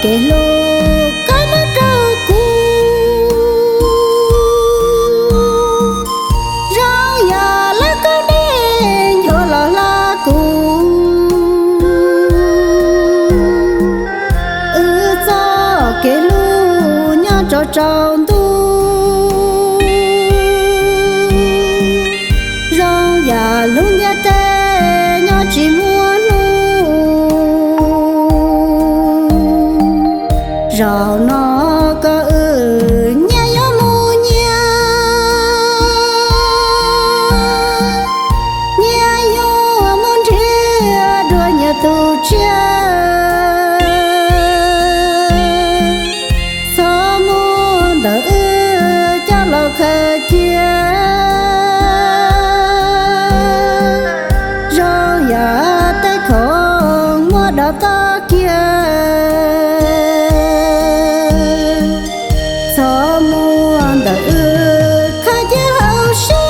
Kev hlub koj muab rau kuv, zoo yam li koj dej nchuav los hla kuv. Wb txoj kev hlub nyob rau tsaus ntuj, zoo yam lub ntiaj teb nyob tsis muaj hnub. Zaum no koj wb nyias yuav mus nyias, nyias yuav mus nrhiav dua nyias tus tsiaj. Txhob muab ntawm wb coj los khaws cia, zoo yam tej khoom muab dov toj kiag. Txhob muab ntawm wb khaws cia hauv siab,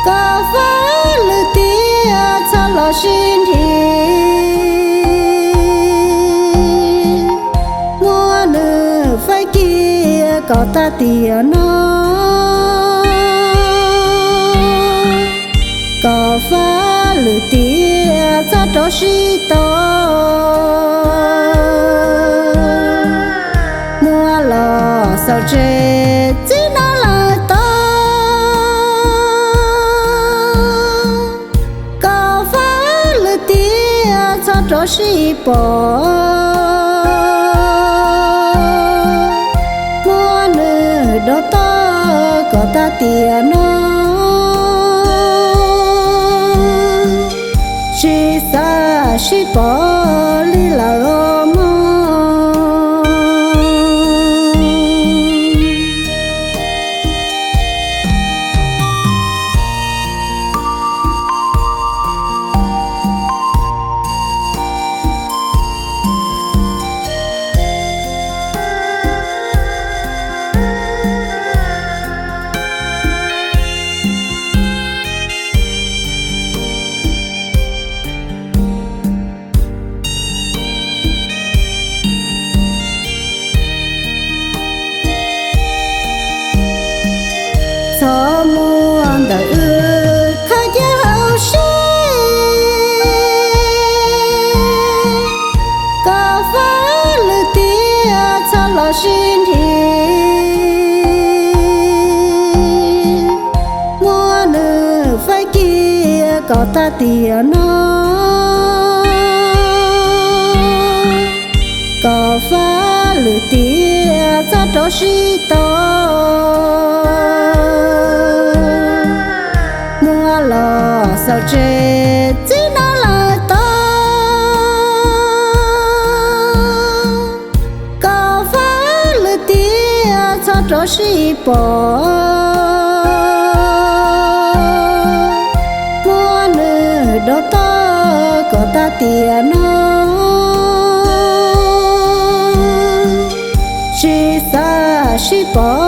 kom fab lwm tiam txhob los sib nrhiav. Muab nws faib kiag kom tag tiam no, kom fab lwm tiam txhob rov sib tau. Muab los xaus tseg txij no lawm tau, kom fab lwm tiam txhob rov sib pom. Muab nws dov toj kom tag tiam no, tsis xav sib pom li lawm os mog. Txhob muab ntawm wb khaws cia hauv siab, kom fab lwm tiam txhob los sib nrhiav. Muab nws faib kiag kom tag tiam no, kom fab lwm tiam txhob rov sib tau. Muab los xaus tseg txij no lawm tau, kom fab lwm tiam txhob rov sib pom. Muab nws dov toj kom tag tiam no, tsis xav sib pom